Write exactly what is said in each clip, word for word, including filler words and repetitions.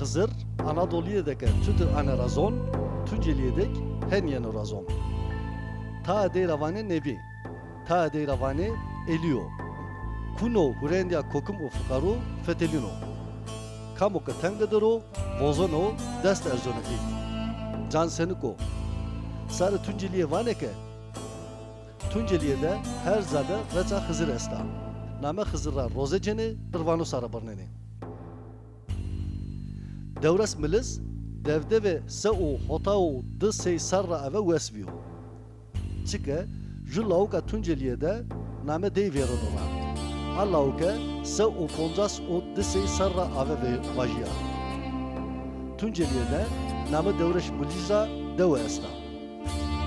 Xizir, Anadolîye de ke çutir ane ra zon, Tuncelîye de kî hen yeno ra zon. Taê dey ra vanê Nebî, taê dey ra vanê Elî yo. Kuno hurendîya kokim û fiqaru fetelîno. Kamo ke tenge der o, vozono, dest erzono ey. Can senik o. Sarê Tuncelîye vanê ke, Tuncelîye de her ca de reça Xizir esta. Name Xizir ra roze cênê, qirvano sare birnenê. Dewres Miliz, devdevê se û hota û di sey serr ra eve wes bîyo. Çike ju lawika Tuncelîye de name dey vêreno ra. A lawike se û poncas û di sey serr ra ave ve-, vajîya. Tuncelîye de name Dewres Milij ra dewe esta.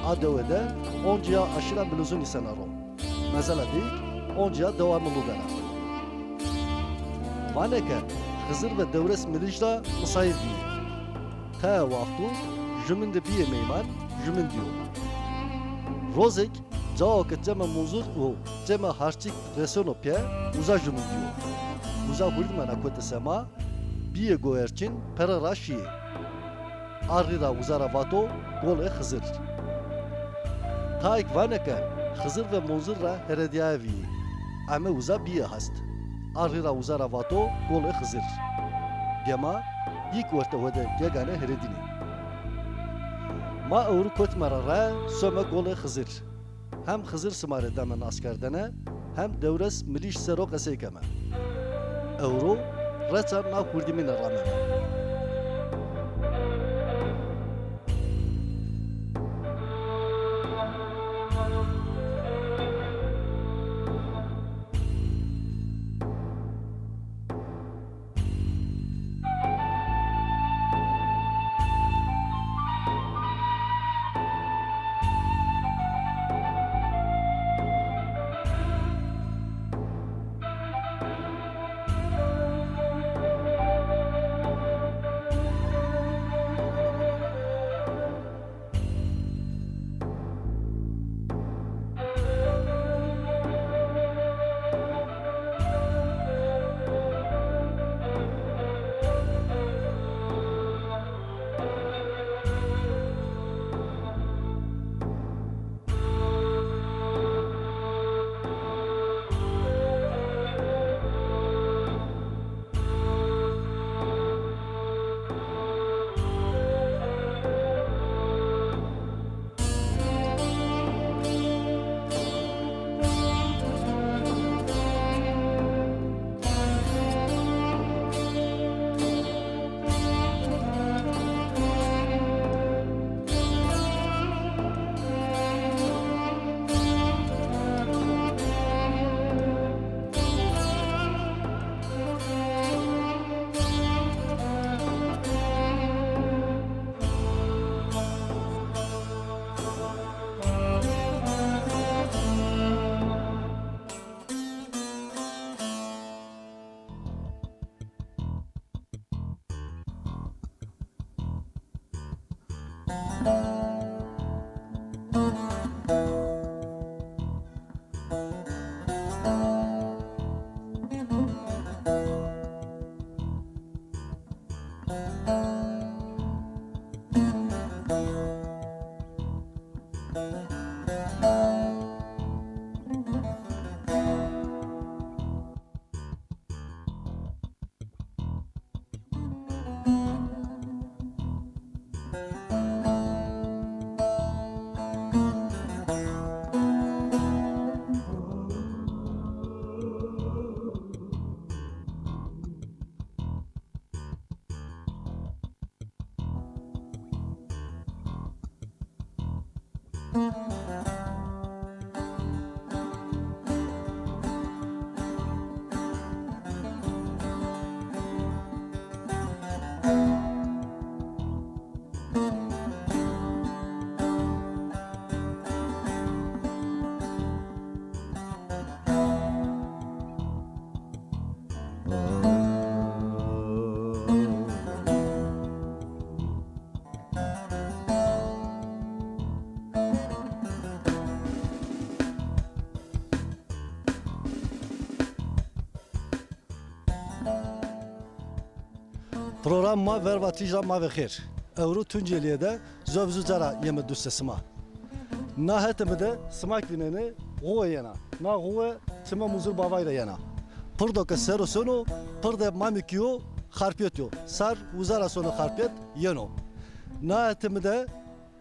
A dewe de oncîya aşîra Milizû nîsena ro. Mezela dey kî oncîya dewa Milu bena. Vanê ke Xizir ve Dewres Milij ra misayîr bîyê. Taê waxtu jumîn de bîyê meyman, jumîn dîyo. Rozêk cao ke Cemê Munzur û Cemê Harçîk reseno pîye, uza jumîn dîyo. Uza hurdîmena kotê sema, bîyê goerçîn, pere ra şîyê. A rî ra uza ra vato Golê Xizir. Taê kî vanê ke Xizir ve Munzur ra heredîyaye vîyê. Ame uza bîyê hast. A rî ra uza ra vato Golê Xizir. Gema yî kî wertê ho de gegane heredînê. Ma ewro kotîme ra raye, some Golê Xizir. Hem Xizir sima rê deme naskerdene, hem Dewres Milij ser o qesey keme. Ewro reça na hurdîmîne rameme. Program ma verva tîj ra ma ve xêr. Ewro Tunceliye de zov zu cara yeme dustê sima. Na hetê mi de sima kî vînenê, xuwe yena. Na xuwe çimê Muzur Bavay ra yena. Pirdo ke ser o sono, pirdê Mamikî yo, Xarpêt yo. Sar uza ra sono Xarpêt, yeno. Na hetê mi de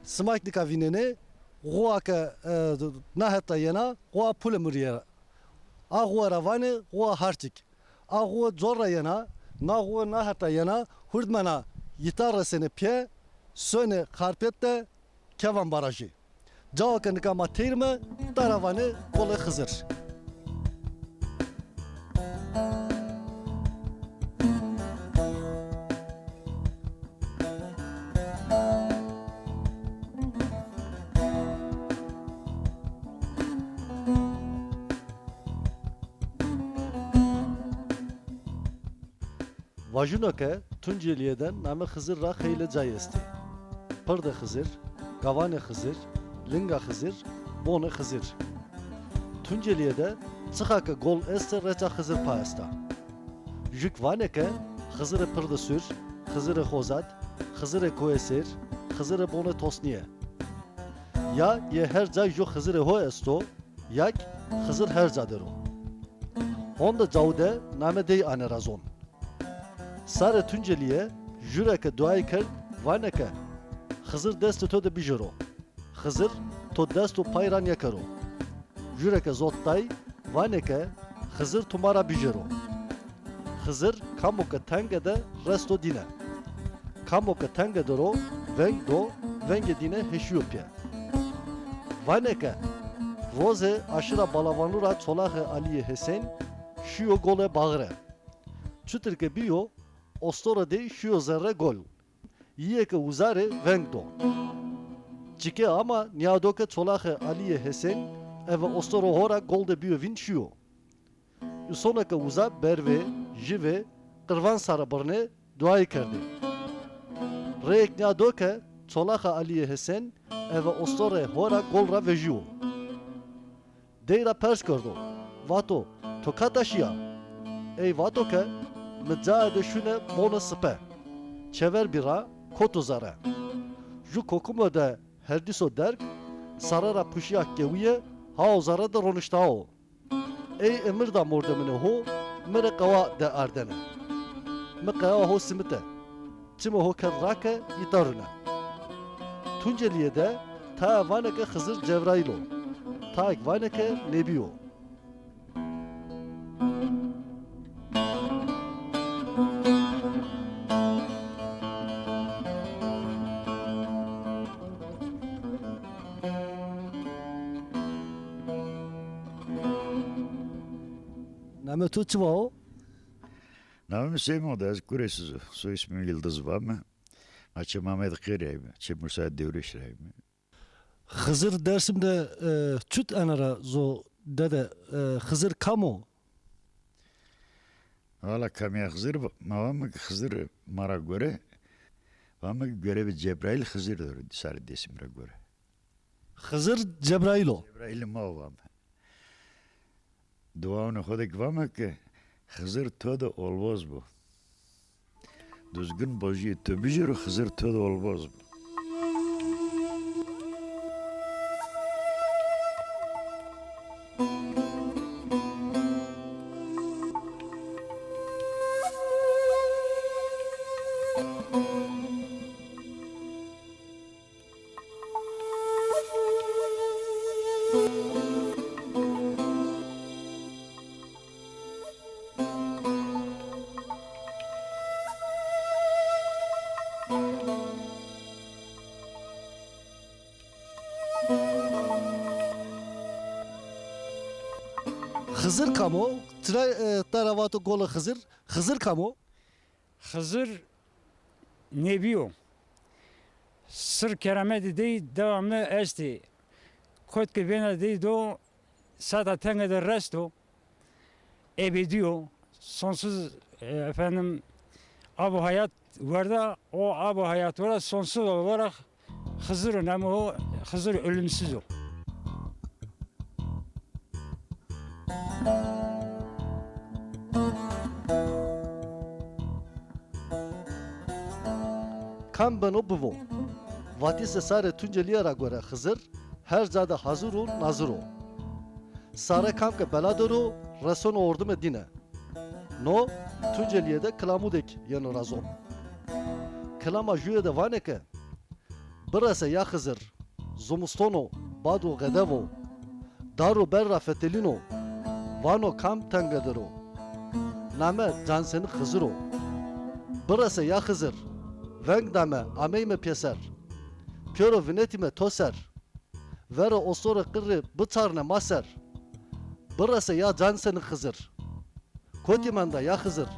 sima kî nika vînenê, xuwa ke, e, na het ra yena, xuwa Pulê Mirîye. A xuwe ra vanê xuwa Harçik. A xuwe cor ra yena, na xuwe na het ra yena, hurdmena yîta resenê pîye, sonê Xarpêt de Kevan Barajî. Cawa ke nika ma teyr ime, tara vanê Golê Xizir. Vajîno ke Tunceliye de namê Xizir ra xeylê cayî estê. Pirdê Xizir, Gavanê Xizir, Linga Xizir, Bonê Xizir. Tunceliye de çixa ke gol estê reça Xizir pa esta. Jûk vanê ke Xizirê Pirdê Sûr, Xizirê Xozat, Xizirê Koyê Sêr, Xizirê Bonê Tosnîye. Ya yê her cay jû Xizirê ho esto, ya kî Xizir her ca der o. Honde cawu de namê dey anê ra zon. Sarê Tunceliye jû rê ke duayî kerd, vanê ke Xizir destê to de bijêro. Xizir to dest û pay ra nêkero. Jû rê ke zot day, vanê ke Xizir to ma ra bijêro. Xizir kamo ke tenge de resto dîne. Kamo ke tenge de ro veng do, vengê dîne heşîyo pîye. Vanê ke rozê aşîra Balavanu ra Çolaxê Alîyê Hesên şîyo Golê Baxire. Çutir ke bîyo, ostorê dey şîyo zerre gol. Yîyê ke uza rê veng do. Çike ama nîyado ke Çolaxê Alîyê Hesên eve ostorê ho ra gol de bîyo vînd şîyo. Îsonê ke uza bervê, jivê, qirvan sare birnê, duayî kerdê. Reyêk nîyado ke Çolaxê Alîyê Hesên eve ostorê ho ra gol ra vejîyo. Dey ra pers kerdo, vato, to kata şîya? Ey vato ke mi caê de şune Bonê Sipe. Çever bî ra koto zere. Ju kokumo de herdîso derg, sare ra puşîya kewîye hao zere de roniştao. Ey emir da mordeminê ho mi rê qewa de ardene. Mi qewa ho simite. Çimê ho kerd rake, îta rune. Tuncelîye de tayê vanê ke Xizir Cebraîl o. Tayê kî vanê ke Nebî yo. Namê to çi va o? Namê mi Seymo de, ez Kuresiz o. Soy ismim Yıldız vame. Ma çê Mehmet Qêrî ra yîme, çê Musa Dewrêş ra yîme. Xizir Dêrsim de, e, çut ena ra zo dede, e, Xizir kam o? Valla kamîya Xizir, ma vame ke Xizir ma ra gore, vame ke görevê Cebraîl Xizir der o, sarê Dêrsim ra gore. Xizir Cebraîl o. Cebraîlê ma o vame. Duaunê xo de kî vame ke Xizir to de olvoz bo. Duzgin bojîyê to bijêro, Xizir to de olvoz bo. Xizir kam o? Tira, e, tara vato Golê Xizir. Xizir kam o? Xizir nebî yo. Sir kerametê dey devamlı estê. Kot ke vêna dey do, sata tenge de resto, ebedî yo. Sonsuz, e, efendim, ab û hayat werda, o ab û hayat werda sonsuz olarak Xizir o, namê ho Xizir ölümsüz o. Kam beno bivo. Vatîse sarê Tunceliye ra gore Xizir her ca de hazir û nazir o. Sare kam ke bela der o, resono ordime dîne. No, Tunceliye de kilamudêk yeno ra zon. Kilama jûye de vanê ke, birese ya Xizir, zimiston o, bad û xedev o, dar û ber ra fetelîno, vano kam tenge der o. Name Cansenik Xizir o. Birese ya Xizir, veng dame, ameyme pêser. Pêro vinetîme to ser. Vero ostorê qirrî biçarne ma ser. Birese ya Cansenik Xizir. Kotî menda ya Xizir?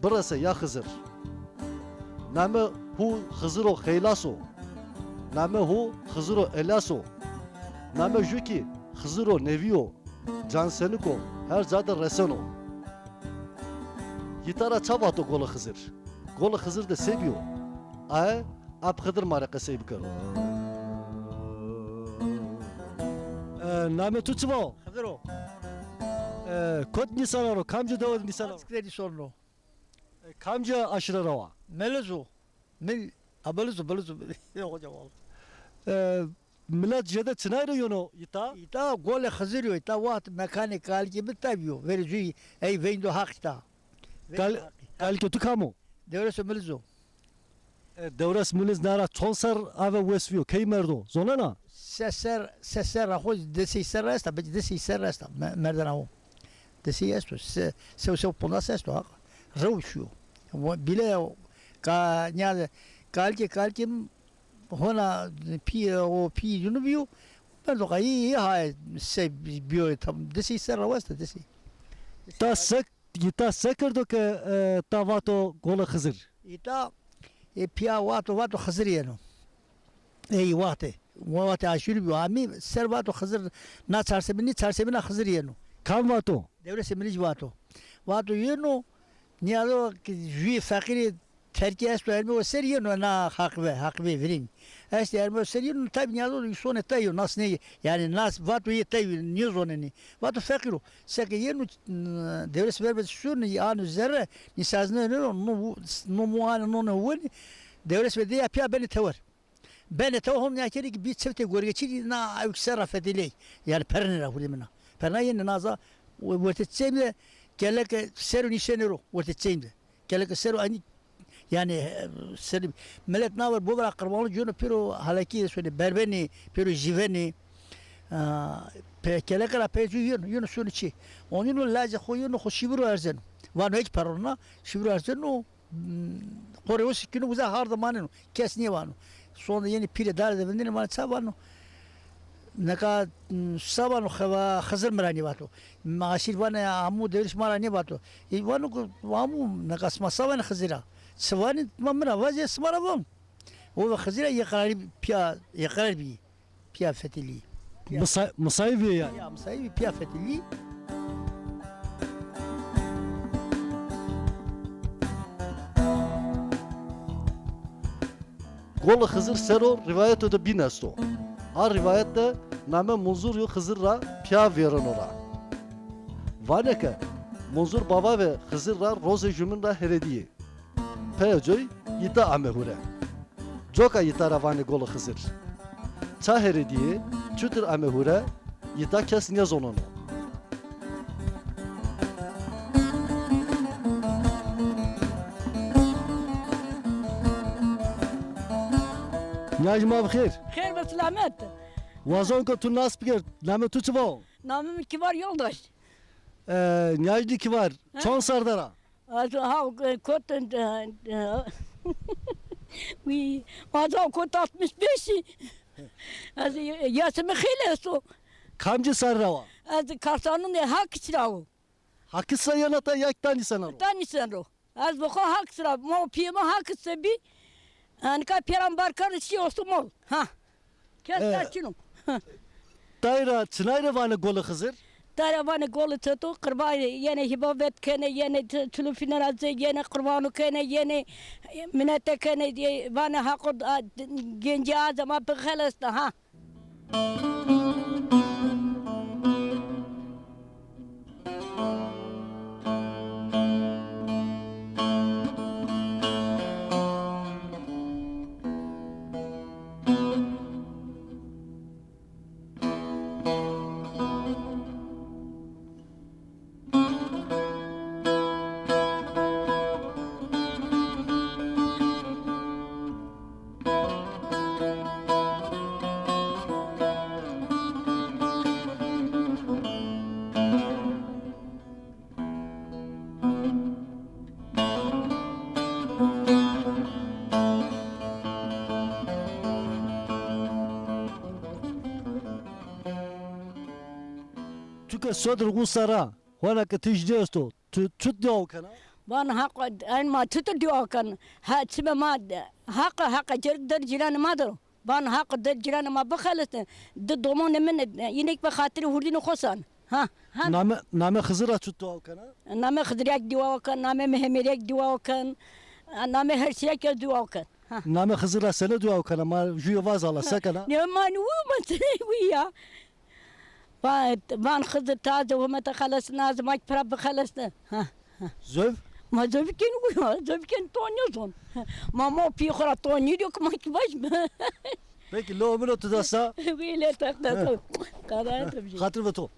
Birese ya Xizir. Name hu Xiziro Xeylas o. Name hu Xiziro Elyas o. Name jû kî Xiziro Nevî yo. Cansenik o, her ca de reseno. Yîta ra ça vato Gole Xizir? Gole Xizir de se bîyo? Aye Ap Xidir ma rê qesey bikero. E, namê tu çi va? Xizir o. E, kot nîsena ro? Kamci dewe de nîsena ro? Askide nîson ro. E, kamci aşîre ra wa? Meliz o. Mil, a Meliz o, Meliz o. Hoca valla. E, milet jêde çinay ro yeno îta? Îta Golê Xizirî yo. Îta waxt mekanê kalikê mi ta bîyo. Verê jû ey veyndo Haq îta. Kal-, kalikê tu kam o? Dewres Miliz o. E, Dewres Miliz na ra çond serr ave wes vîyo, key merdo, zonena? Ses serr, ses serr ra xo, di sey serr ra esta, belkî di sey serr ra esta, me-, merdena ho. Di sey esto, se-, sew sew pondas esto, ha. Rew şiyo. Bîle ka-, nîyade, kalikê, kalikê hona pî, o pî cunubî yo. Merdo qa î, î ha se bîyo tam. Di sey serr ra westa, di sey. Ta se Îta se kerdo ke, e, ta vato Gole Xizir? Îta, e, pîya vato, vato Xizir yeno. Ey waxtê, waxtê aşîrî bîyo. Amî ser vato Xizir, na çarseminî, çarsemina Xizir yeno. Kam vato? Dewresê Milij vato. Vato yeno, nîyado ke jûyê feqîrê terkî esto, ermê o ser yeno na haqibe, haqibe virîn. Estê ermê o ser yeno, tabî nîyado îsonê tay yo, nas nê, yanî nas vato yê tay yo, nêzonenê. Vato feqîr o. Seke yeno, Dewres verbe şûnî, ano zerre, nî sazneno, no, no mu anê, no, no wenî, Dewres ve deya pîya benê tewer. Benê tewer, hom nîya kenê kî bî çiftê gorgeçî, na ewk ser ra fetelîyey. Yanî pernê ra hurdî mina. Perna yenê naza, wertê çêm de, keleke ser o nîşenê ro, wertê çêm de. Keleke ser o anî, yanî, e, ser, milet na ver, bo vera qirbanlo cêno pêro halekî sonê, berbenê, pêro jîvenê. A, pe-, keleke ra pey cû yeno, yeno sonê çê. Onîno lacê xo yeno, xo şîviro erzeno. Vano hêç perona, şîviro erzeno, m, qorê o sikîno, uza harde maneno. Kes nêvano. Sonde yenê pîrê dare de vindêne, vanê ça vano. Nika, m, ça vano, xeva Xizir mi ra nêvato. Ma aşîr vanê, amû Dewres ma ra nêvato. Ê vano ke amû, nika sima ça vanê Xizir ra? Çi vanê, ma mi ra vajê, sima ra van. O ve Xizir ra îqrarî pîya, îqrar bîyî. Pîya fetelî. Pîya. Misa-, misayî vîye yanî. Ya, misayî vîye, pîya fetelî. Gole Xizir ser o rîwayeto de bîn esto. A rîwayet de name Munzur yo Xizir ra pîya vêreno ra. Vanê ke Munzur bava ve Xizir ra rozê jumîn ra heredîyê. Peyê coy îta ame hure. Coka îta ra vanê Gole Xizir. Ça heredîyê, çutir ame hure, îta kes nêzoneno. Nîyaj, ma bi xêr. Xêr ve silamet. Wazon ke tu nas biker, namê tu çi va? Namê mi Kivar Yoldaş. E, nîyajlî Kivar, he? Çond serr der a? Ez ha, e, kot, e, e, wî, ez ha kot altmış beşî. Ez, e, yaşê mi xeylê esto. Kamcî serre wa? Ez Karsanûnê Hakis ra wo. Hakis ra yena ta ya ta nîsena ro? Ta nîsen ro. Ez bi xo Hakis ra, ma û pîyê mi Hakis de bî. Nika pêran bar kerd şî Ostimol. Ha. Kes, e, ta çin o. Tay ra, çinay rê vanê Golê Xizir? Tay ra vanê Golê Çeto, qirbanê yenê hîbavet kenê, yenê çi-, çilufîne ra zê, yenê qirbano kenê, yenê minete kenê, e, vanê Haqo, a, gencî a zema bi xelesna, ha. Tu ke sodr ğusa ra, hona ke tij nêesto, tu çut dua kena? Van Haq, en ma tutir dua ken. Ha, çime ma Haq, Haq cêr dir cîranê ma dir o. Van Haq dir cîranê ma bixelesne. Di domonê min, e, înek bi xatirê hurdînê xo san. Ha, ha. Name, name Xizir ra çut dua kena? Name Xizir ek dua ken, name Mehemedî ek dua ken. Name her şey ek dua ken. Ha. Name Xizir ra sene dua kena? Ma jûye vaz ala, se kena? Ne ma nî wu, ma sene wu ya. Va-, van Xizir taze home te xelesne, ez ma ki pira bixelesne. Ha, ha. Zöv? Ma zöv ken wu ya, zöv ken to nêzon. Ma mo pî xo ra to nêdiyo ki ma ki vaj mi? Peki, lo min o tu desta. Wî lê text desta. Ha. Qara ha, to bijî. Xatir ve to.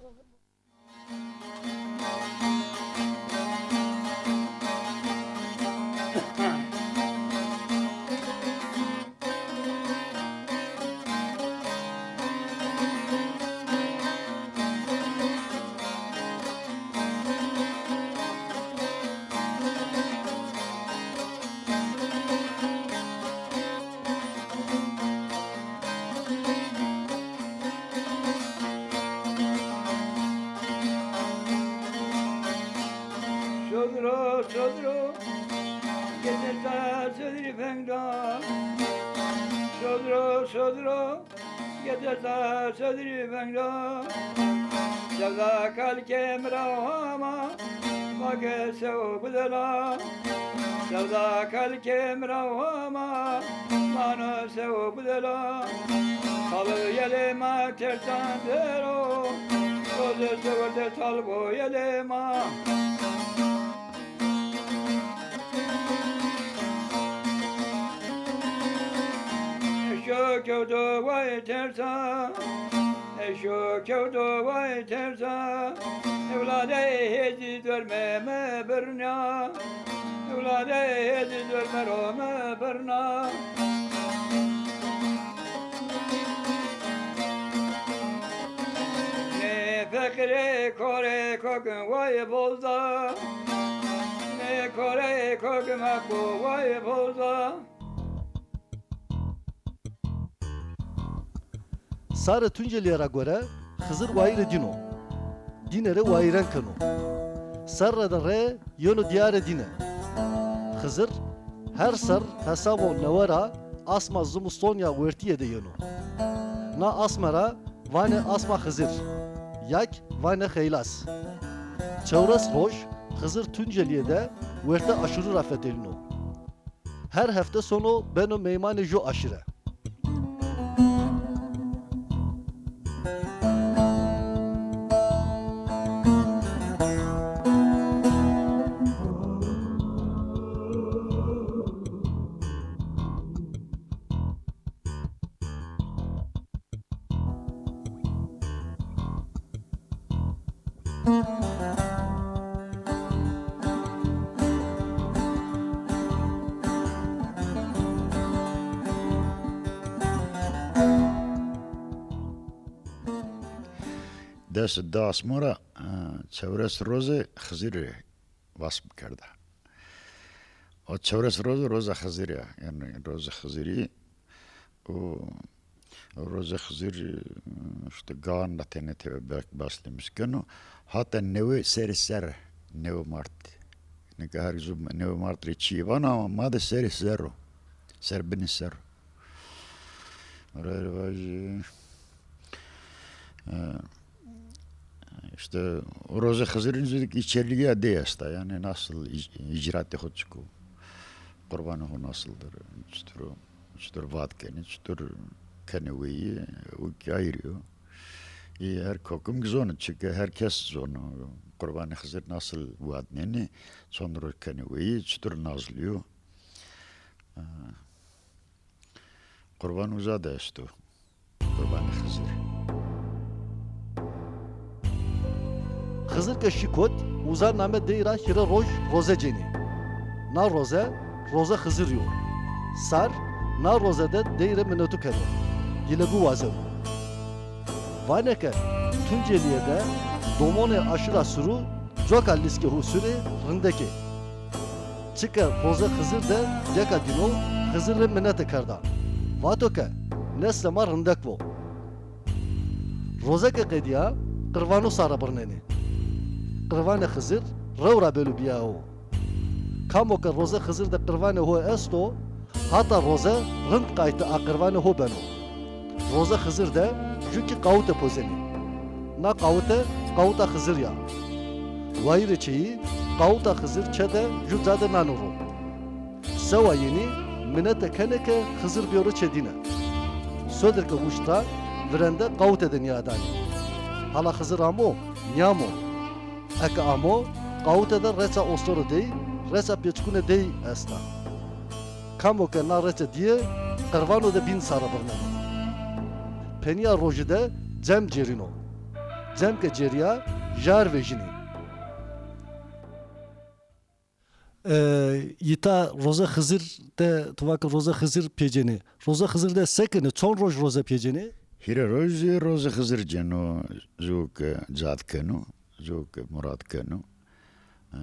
Şodro, şodro, getirta sedrî veng ra. Şodro, şodro, getirta sedrî veng ra. Sevda kalkê mi ra hama, ma ke sew bidela. Sevda kalkê mi ra hama, ma no sew bidela. Talib yelê ma tertan dero, roze sewerde talbo yelê ma. Eşo kewto way tersa, eşo kewto way tersa. Ewladê hêdî dorme mi birna, ewladê hêdî dorme ro mi birna. Nê feqîrê korê kokin way bolda. Nê korê kokin apo way bolda. Sarê Tunceliye ra gore Xizir wayîrê dîn o. Dîne rê wayîren keno. Serre de rê yeno dîyarê dîne. Xizir her serr hesabo newe ra asma zimustonya wertîye de yeno. Na asme ra vanê asma Xizir, ya kî vanê Xeylas. Çewres roj Xizir Tunceliye de werte aşîrû ra fetelîno. Her hefte sono beno meymanê jû aşîre. Des di asmo ra, e, çewres roze Xizirî rê wasp kerda. O çewres roze roza Xizirî ya. Yanî roza Xizirî, o roza Xizirî, işte, gawan ra tenê tebe belk baslîmiş keno. Hata newe serê ser, newe mart. Nika her zû newe mart rê çîyê vana ama ma de serê ser o. Ser binê ser o. Ora vajî, e, işte, o roze Xizirîn zû de kî içerliği de esta. Yanî nasıl ic-, icraatê xo çik o, qurbanê xo nasıldır, çitur o, çitur vat kenê, çitur kenê weyî, o kî ayrı yo. Ê, her kokim kî zono, çike her kes zono. Qurbanê Xizir nasıl vat nênê, çond roj kenê weyî, çitur nazlîyo. E, Qurban uza de esto. Qurbanê Xizir. Xizir ke şî kot, uza name dey ra hîrê roj roze cênê. Na roze, roze Xizirî yo. Sar, na roze de dey rê minetu keno. Gîlegû wazeno. Vanê ke Tuncelîye de domonê aşîra sirû coka lîskê hu surê rindekê. Çike roze Xizir de ceka dîno Xizir rê minete kerda. Vato ke neslê ma rindek bo. Roze ke qedîya, qirvano sare birnenê. Qirvanê Xizir rew ra belu bîyawo. Kamo ke rozê Xizir de qirvanê ho esto, hata roze rind qaytê a qirvanê ho beno. Rozê Xizir de ju kî qawite pozenê. Na qawite, qawita Xizir ya. Wayîrê çêyî, qawita Xizir çe de ju ca de nano ro. Sewa yenî minete kenê ke Xizir bêro çê dîne. Sodir ke wuşt ra, virende qawite de nîyadanê. Hala Xizir amo, nîyamo. Eke amo, qawite de reça ostoro dey, reça pêçikune dey esta. Kamo ke na reçe dîye, qirvano de bîn sare birneno. Penîya rojî de cem cêrîno. Cem ke cêrîya, jar vejînê. E, îta roze Xizir de, tu va ke roze Xizir pêcenê. Roze Xizir de se kenê? Çond roj roze pêcenê? Hîrê roj zî roze Xizir ceno, zû ke cad keno, zû ke murad keno. E,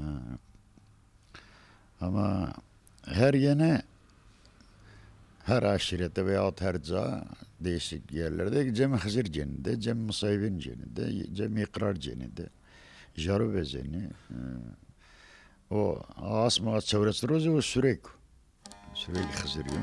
ama her yene, her aşîrete veyahut her ca, değişik yerlerde cemê Xizir cenî de, cemê Musayvin cenî de, cemê Îqrar cenî de. Jaro vezenê. E, O asma çewres roze o surek. Surek Xizirî yo.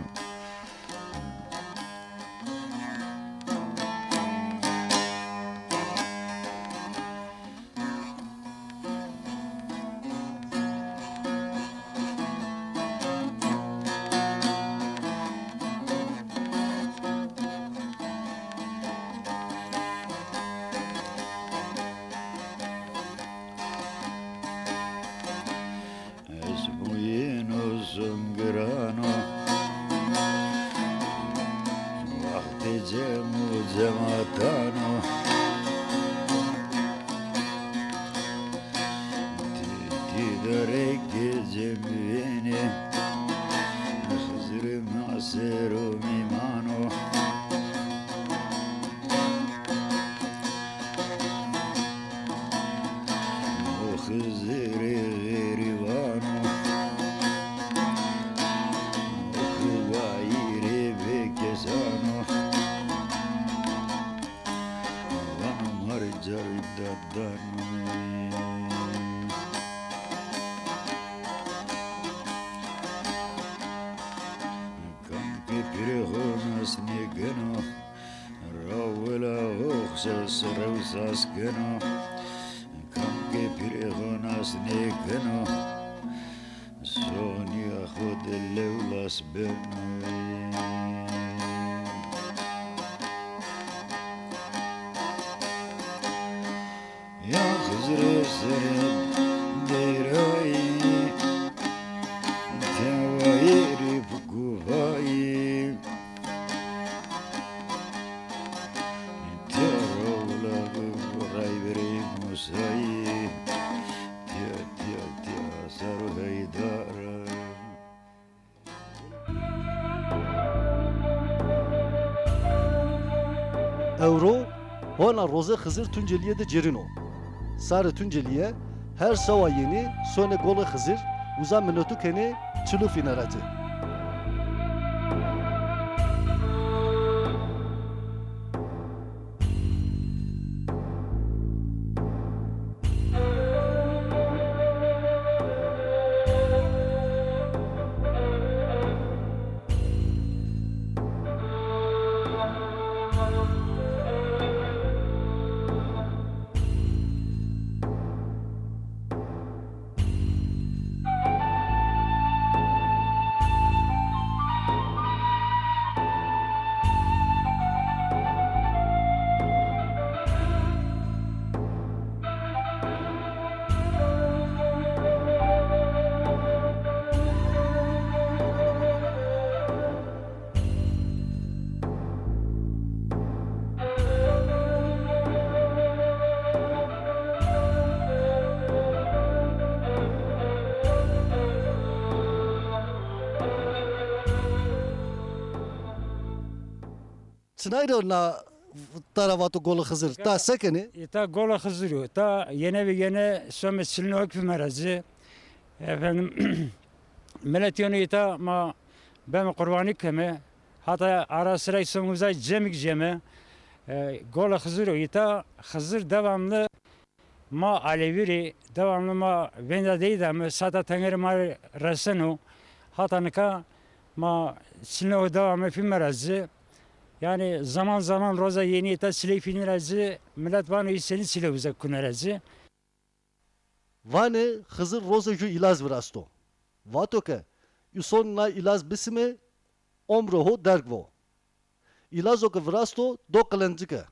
Ez muyîno zungirano, waxtê cem û cematan o. Ti, ti derek cem vênê, Xizirê ma ser o mîman o. O Xizirê xerîban o, o Xizirê bêkesan o. Vano ma rê carî dadan o. Kam ke pîrê xo nas nêkeno, rawila xo ses rew sas keno. Kam ke pîrê xo nas nêkeno, soxnîya xo de lew las beno. Ya Xizirê serê deyrayî, tewayîrî bikuvayî. Tîya rawla rayberê Musayî. Tîya, tîya, tîya, ser û heydar. Ewro hona rozê Xizir Tuncelîye de cêrîno. Sarê Tuncelîye her sewa yenî sonê Golê Xizir, uza minetu kenê, çilu fîne ra ci. Çinay ro na ta ra vato Golê Xizir? Ta se kenê? Îta Golê Xizir o. Ta yene ve yene some çilino ek fîme ra ci. Efendim, milet yeno îta ma beme qurbanî keme. Hata ara sirayî some uzay cemik ceme. E, Gola Xizir o îta, Xizir devamlı ma alevî rê, devamlı ma vênda dey de mi, sata tengerê ma rê reseno. Hata nika ma çilnê ho devamlı fîme ra ci. Yanî zaman zaman roza yenî îta çiley fînî ra ci, milet vano î senî çiley uza kune ra ci. Vanê Xizir roze ju îlaz virasto. Vato ke îson na îlaz bisime, omrê ho derg vo. Îlazo ke virasto do qilancike.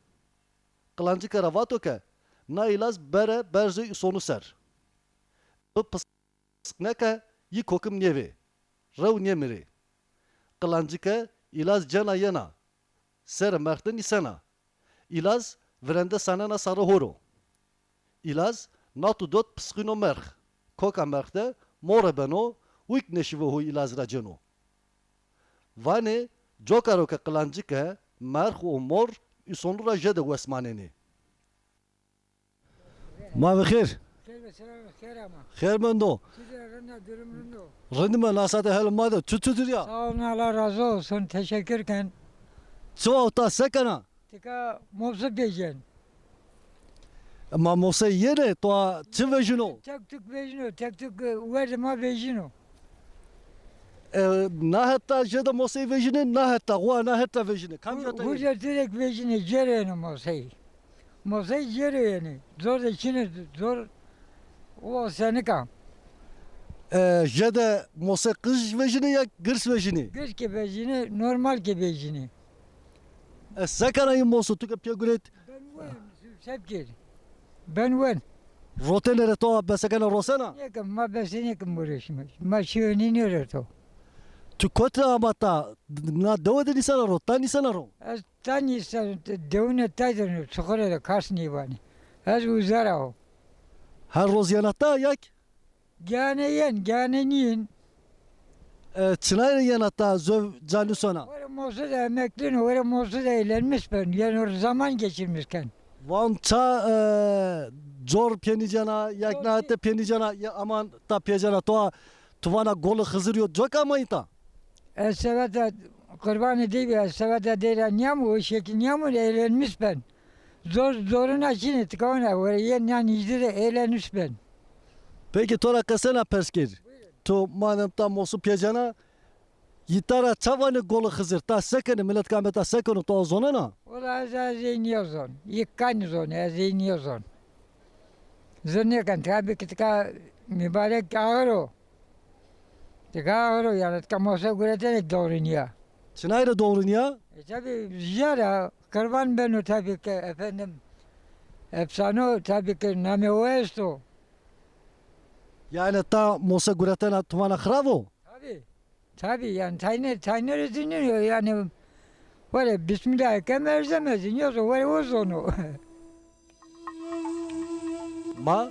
Qilancike ra vato ke na îlaz bere berze îsonu ser. Bi piskneke yi kokim nêvê, rew nêmirê. Qilancike îlaz cena yena, serê merx de nîsena. Îlaz virende sanena sarê ho ro. Îlaz nat û dot pisqîno merx. Koka merx de more beno, wik neşîve ho îlaz ra ceno. Vanê coka ro ke qilancike, merx û mor îsonu ra jede wes manenê. Ma ve xêr. Xêr ve selam, xêr ama. Xêr mendo. Çi de rind a, durum rind o. Rind me, nasate hel ma de. Çi çutir ya? Sağ olun, Allah razı olsun. Teşekkür ken. Çi wawta, se kena? Tika mosê vejîyen. Ma mosê yenê, to çi vejîno? Tek tuk vejîno, tek tuk, e, werdê ma vejîno. E, na heta jede mosey vejînê, na heta, xo na heta vejînê. Kam jeta yenê? Huca direk vejînê, cêrê yenê mosey. Mosey cêrê yenê. Zor de çinê, zor o senika. E, jede mosey qij vejînê ya girs vejînê? Girs ke vejînê, normal ke vejînê. E, se kena yi moso, tu ke pîya guret? Ben wen, se bikir. Ben wen. Rotêne rê to, besekena rosena? Nêkim, ma bese nêkim ureşme. Ma şîyo nînê rê to. Tu kotî ra ama ta, na dewe de nîsena ro, ta nîsena ro? Ez ta nîsena, dewine tay de no, çuxure de kas nêvanê. Ez uza ra o. Her roz yena ta ya kî? Gane yen, gane nîyen. E, çinay rê yena ta, zov ca nusona? Were mosu de emekli no, were mosu de eğlenmiş ben. Yani zaman geçirmiş ken. Van ça, e, cor pênîcena, yak na hete pênîcena, ya aman ta pêcena to, tu vana Golê Xizir yo, coka ama îta? Ez seveta qurbanê dey bî, ez seveta dey ra nîyamo, o şekil nîyamo, eğlenmiş ben. Zor, zoruna çinê, tika ona, were yê nîya nîjdî de eğlenmiş ben. Peki, to ra qesena pers kir. Buyurun. To madem ta mosu pêcena, îta ra ça vanê Golê Xizir, ta se kenê, milet ke ame ta se keno, to zonena? Wela ez, ez ey nîyazon. Yi kanî zonê, ez ey nîyazon. Zon nêken, tabî ki tika mubarek ağır o. Tika ağır o, yani tika mosa guretene doğru nîya. Çinay rê doğru nîya? E, tabî, jîya ra qurban beno tabî ki, efendim, efsane o, tabî ki namê o esto. Yani ta mosa guretena tu vana xirav o? Tabî. Tabî, yani tayne, tayne rê zî nîyo, yani were Bismillah kem erzeme zî nîyo, were o zono. Ma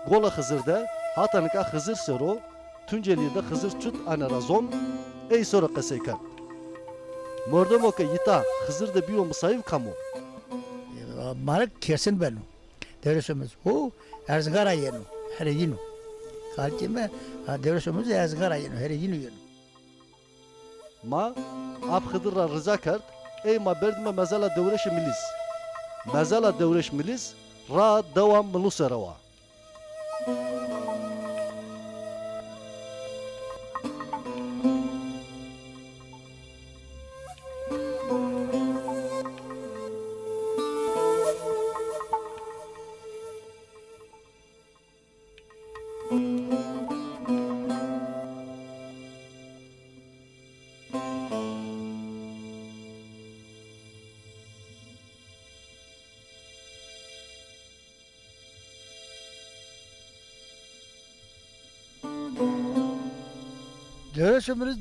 Gola Xizir de hata nika Xizir ser o, Tuncelîye de Xizir çut ane ra zon, ey ser o qesey kerd. Mordemo ke îta Xizir de bîyo misayîv kam o? Ma rê kesin beno. Dewrês Omiz. O Erzingan ra yeno, herê yîn o. Kalikê mi, ha, Dewrês Omiz Erzingan ra yeno, herê yîn o yeno. Ma Ap Xidir ra rica kerd, ey ma berdîme mezela Dewrêşê Milîz. Mezela Dewrêş Milîz raa dewa Milu sere wa. Dewrês Omiz,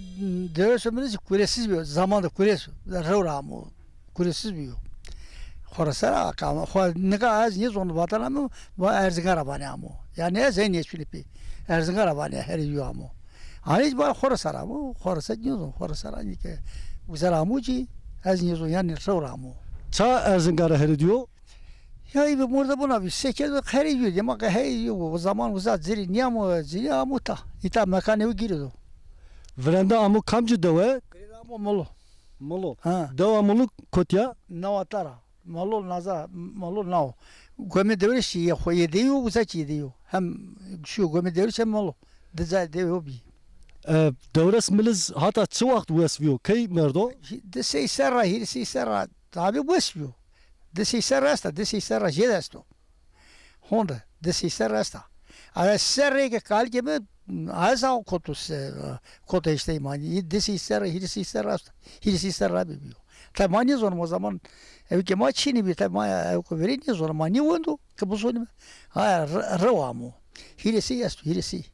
Dewrês Omiz kuresiz bîyo. Zaman de kureş, rew ra amo. Kuresiz bîyo. Xorasa ra amo. Xo, nika ez nêzon vatena mi, va Erzingan ra vanê amo. Yani ez ey nêçûnî pê. Erzingan ra vanê herê yo amo. Hanî va Xorasa ra amo. Xorasa nêzon. Xorasa ra nîke uza ra amo cî, ez nêzon yani rew ra amo. Ça Erzingan ra herê diyo? Ya î bi mordemona bî, seke de herê yo, dema ke herê yo, o zaman uza cirî nîyamo, cirî amo ta. Îta mekanê o girê do. Virende amo kamci dewe? Girê de amo Mulu. Mulu. Ha. Dewa Mulu kotî ya? Nawata ra. Malol naza, malol nao. Gomê Dewrêş yê xo yê dey o, uza kî yê dey o. Hem şiyo Gomê Dewrêş hem malol. Di ca dew o bî. E, Dewres Miliz hata çi waxt wes bîyo? Key merdo? Di sey serra, hîrê sey serra. Tabî wes bîyo. Di sey serra esta, di sey serra jêde esto. Honde, di sey serra esta. Ara serrê ke kalikê mi, ez a koto se, kota işte ma. Di sey serra, hîrê sey serra esta. Hîrê sey serra bî bîyo. Tabi ma nêzonîme o zaman, ewkê ma çinî bî, tabi ma ewkê verê nêzonîme, ma nêwendo ke bizonîme. Ha, re-, rew amo. Hîrê sey esto, hîrê sey.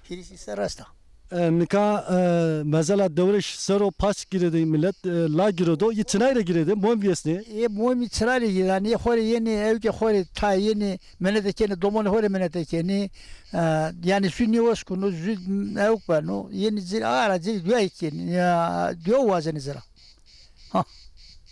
Hîrê sey serra esta. E, nika, e, mezela Dewrêş ser o paç girêdê milet, e, la girêdo, yî çinay rê girêdê, mom vîyesnê? Ê momî çinay rê girêdê, yanî ê xo rê yenê, ewkê xo rê tayê yenê, minete kenê, domonê xo rê minete kenê. E, yanî zû nêwes kuno, zû ewk beno, yenê ci rê, ara ci rê duayê kenê, ya, dua wazenê ci ra. Ha.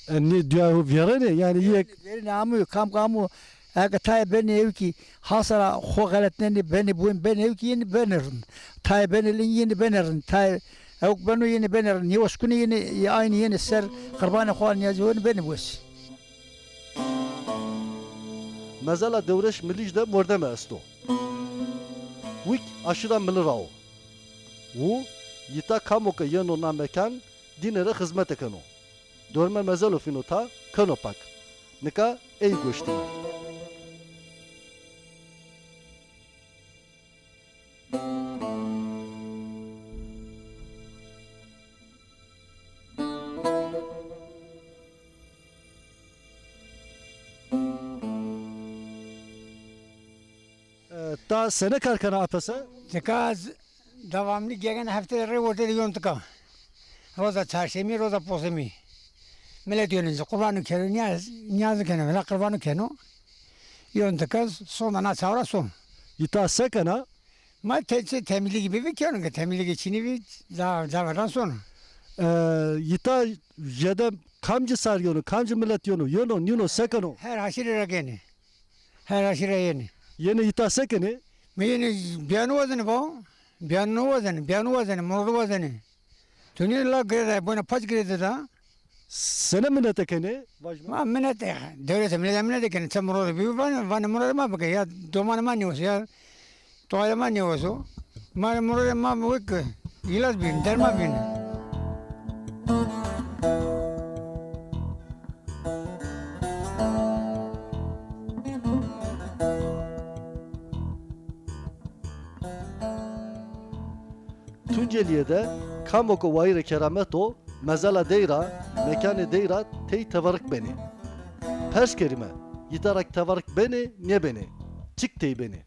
E, nê duayê ho vêrenê, yanî yek. Vêrenê, amo, kam ke amo, eke tayê benê ewkî, hasara xo xeletnenê, benê boyîn, benê ewkî, yenê benê rind. Tayê benê ling, yenê benê rind. Tayê ewk beno, yenê benê rind. Nêwes kunê, yenê, aynî yenê ser qirbanê xo, nîyazê xo, yenê benê wes. Mezela Dewrêş Milij de mordeme esto. Wik aşîra Mili ra o. Wu, yita kamo ke yeno na mekan, dîne rê xizmete keno. Dorme mezelo fîno ta, keno pak. Nika ey goştîme. E, ta sene kar kena apese? Nika ez devamlı gegen hefte de rê orte de yon tika. Roza çarşemî, roza posemî. Milet yonê ci, qurbanu keno, niyaz, niyazî keno, vila qurbanu keno. Yon tika, son da na çawra son. Îta se kena? Ma te-, çi temizlîgî bibî keno ke, temizlîgî çinî bî, ca-, caverdan sono. E, îta jede kamcî sar yono, kamcî milet yono, yono, nîno, se keno? Her aşîre ra genê. Her aşîre yenê. Yenê îta se kenê? Mi yenê biyanu wazenê ba. Biyanu wazenê, biyanu wazenê, morodu wazenê. Tunî la girêde, bona paç girêde da. Sene minete kenê? Vajma. Ma minete, dewlete minete, minete kenê. Çe morodu bî, vanê, vanê morodu ma bike. Ya domanê ma nêweso, ya toayê ma nêweso. Ma morodu ma wek îlaç bîn, derman bîn. Tuncelîye de kamo ke wayîrê keramet o, mezela dey ra, mekanê dey ra tey teverik benê. Pers kerîme, yita ra kî teverik benê, nêbenê? Çik tey benê?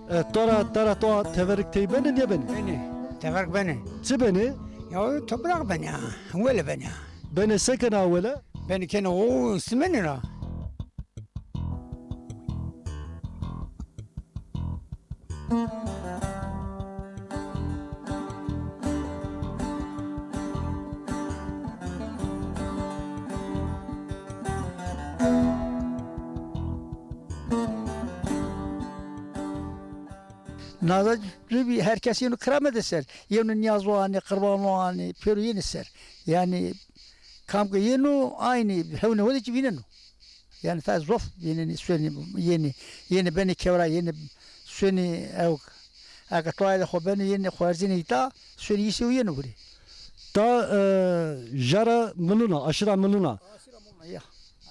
E, to ra, tera to teverik tey benê, nêbenê? Benê, teverik benê. Çi benê? Ya, toprak benê ya, wele benê ya. Benê se kenê a wele? Benê kenê o simenî ra. Naza zû bî, her kes yeno kiramete ser. Yeno nîyazo anê, qirbano anê, pêro yenê ser. Yanî kam ke yeno aynî hewnê ho de kî vîneno. Yanî ta zof vînenê, sonê, yenê, yenê benê kewra, yenê sonê ewk. Eke toayê de xo benê, yenê xo erzenê îta, sonê îsê û yenê hurê. Ta, e, jara Miluna, aşîra Miluna. Aşîra Miluna, ya.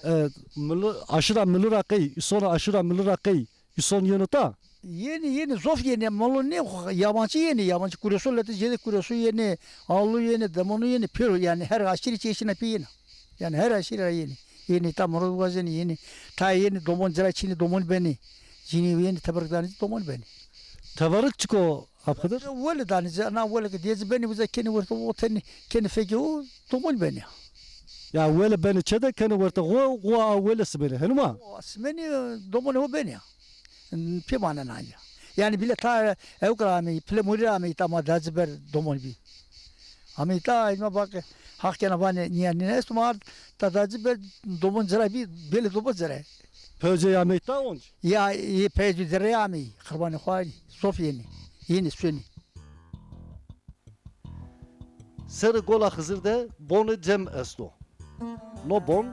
E, Milu-, aşîra Milu ra qey, îsona aşîra Milu ra qey, îson yeno ta? Yenê, yenê, zof yenê, Milu nê, yabancî yenê, yabancî Kuresu, letê cêdê Kuresu yenê, Alu yenê, Demonu yenê, pêro, yanî her aşîrî çeşîna pê yenê. Yanî her aşîre ra yenê. Yenê ta murod wazenê yenê. Tayê yenê domon ci ra çinê domon benê. Cinî yenê teberik danê ci domon benê. Teberik çik o Ap Xidir? Wele danê ci, na wele ke dê ci benê uza kenê werte o tenê, kenê fekê o domon benê. Ya wele benê çê de kenê werte xo, xo a wele simenê. Henî ma? O simenê, domonê ho benê ya. Pê manena ya. Yanî bîle ta ewk ra ameyî, Pilemurî ra ameyî, ta ma da ci ber domon bî. Ameyî ta, ma bak, Haq kena vanê nîya nîne esto, ma ard ta da ci ber domon ci ra bî, belê domon ci ra. Peycê ameyî ta onc? Ya, yê peycê ci rê ameyî, qirbanê xo anî, zof yenî, yenî sonî. Serê Gola Xizir de bonê cem esto. No bon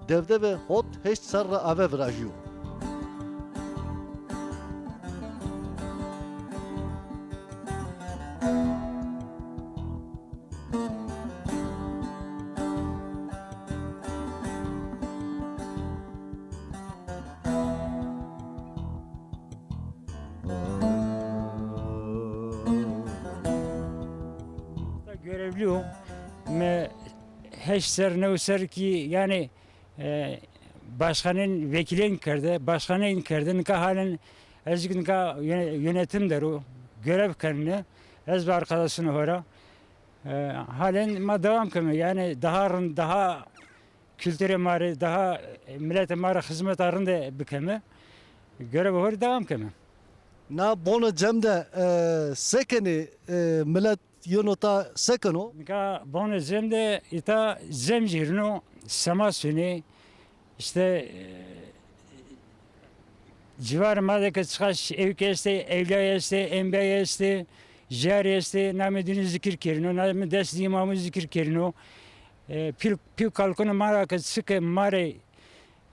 devdevê hot heşt serr ra ave virajîyo. Görevli o. Mi heşt ser, new ser kî, yanî, e, başkanên, vekîlên kerde, başkanên kerde, nika halen ez nika yöne-, yönetim der o, görev kenine, ez ve arkadaşın hora. E, halen ma devam keme, yanî daha rind, daha kulturê ma rê, daha, e, miletê ma rê xizmeta rinde bikeme. Görev hor devam keme. Na bonê cem de, e, se kenê, e, milet yeno ta se keno? Nika bonê cem de îta cem cîrino, sema sunê. İşte, e, civarê ma de ke çiqaş ewk estê, ewlay estê, embay estê, jiyarî estê, namê dînû zikir kerîno, namê dest dî îmamû zikir kerîno. E, pîl, pî û kalkunê ma ra ke çike ma rê,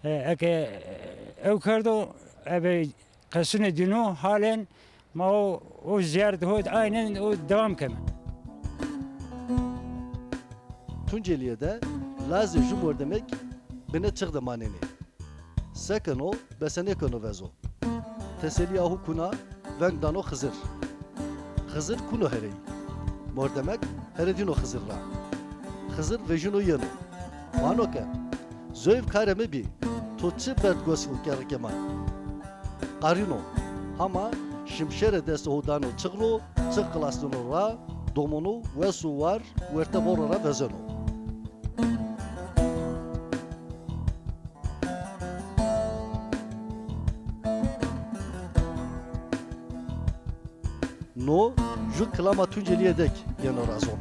e, eke, e, ew kerdo, ebe qesunê dîno halen ma o, o ziyaret ho aynen o devam keme. Tuncelîye de lazê ju mordemek binê çix de manenê. Se keno, besenêkeno vezo. Teselîya ho kuna, veng dano Xizir. Xizir kuno hereyî. Mordemek here dîno Xizir ra. Xizir vejîno yeno. Vano ke, zoyîv karê mi bî, to çi berd gos ho kerrikê ma? Qarîno. Hama şimşêrê destê ho dano çix ro, çix qilasneno ra, domono wes û war werte voro ra vezeno. No ju kilama Tuncelîye de kî yeno ra zon.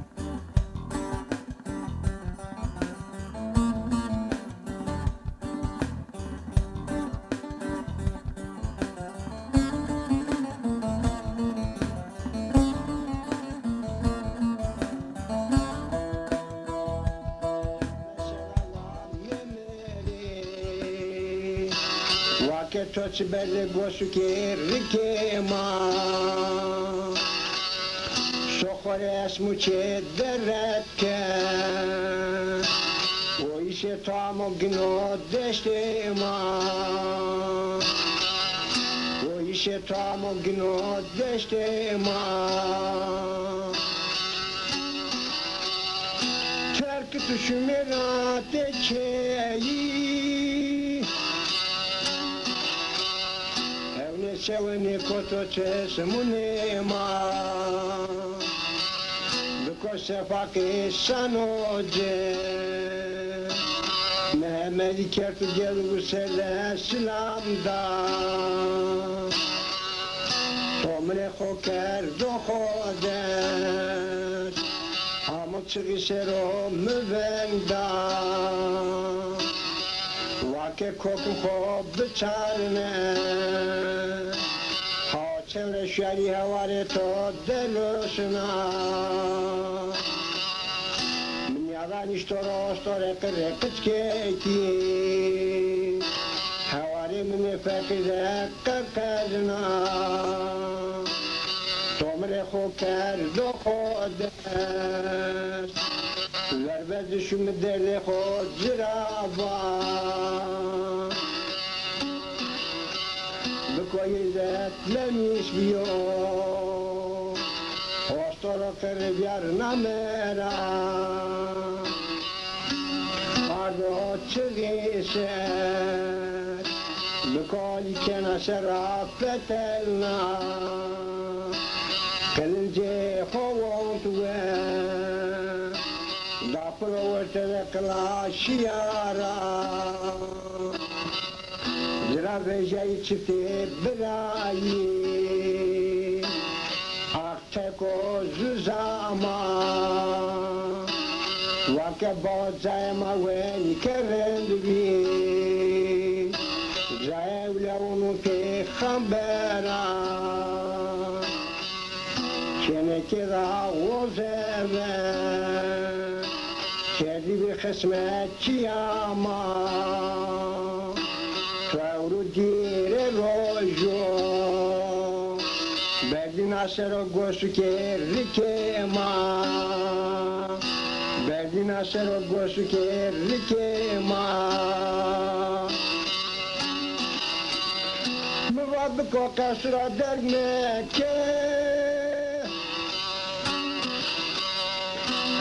Wa ke to çi berdê gos û kerrikê ma, so xo rê esmû çê derret ke. O îşê to amo gino deştê ma. O îşê to amo gino deştê ma. Terk tu şumê ra tê keyî. Ewnê sewenê koto çesmûnê ma. Biko sefa ke sano ci. Mehemedî kertu gel û ser de silam da. Tomrê xo kerdo xo dest. Amo çixî ser o mi veng da. Wa ke kokim xo biçarne. Çewre şuerî hewarê to delosna. Mi nîyadan îşto ro ostorê qirê qickekî. Hewarê mi nê feqîre qerqerna. Tomrê xo kerdo xo dest. Verbe dişû mi derdê xo ci ra va. Biko Îzzet Lemîs bîyo. Ostoro qirrî biyar name ra. Ardo çixî ser. Biko îkena ser ra fetelna. Qilincê xo wont we. Da piro werte de qila şîya ra. Ci ra vejayî çiftê birayî. Ax teko zu zama. Wa ke bawa cayê ma wenî ke rind bî. Cayê ewlewon û pêxembera. Kêneke ra woze ve. Kerdî bî xismetîya ma, tewr û dîrê rojo. Berdîna ser o gosûkê rikê ma, berdîna ser o gosûkê rikê ma. Mi va biko qesra derg meke.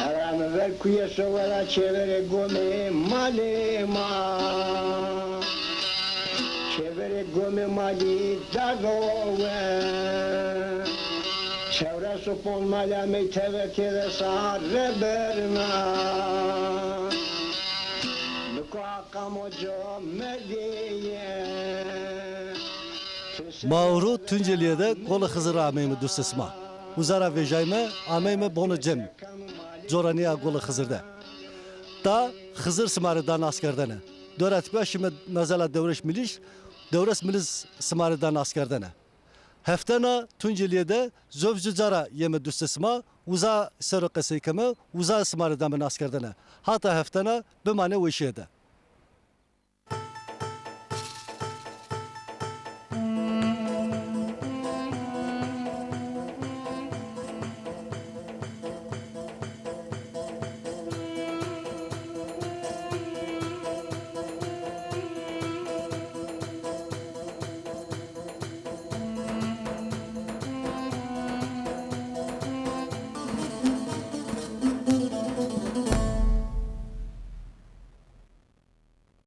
Era mi ver kuye sowera çêverê gomê malê ma. Çêverê gomê malî dago we. Çewres û ponc malê amey teve têde sare birna. Biko aqa mo comerdîye. Ma ewro Tuncelîye de Golê Xizir ra ameyme dustê sima. Uza ra vejayme, ameyme bono cem. Cora nîya Golê Xizir de. Da Xizir sima rê da naskerdene. Dora tipîya şîme mezela Dewrêş Milîş, Dewrêş Milîş sima rê da naskerdene. Heftena Tuncelîye de zof ju ca ra yeme dustê sima, uza ser o qesey keme, uza sima rê dame naskerdene. Hata heftena bimanê weşîye de.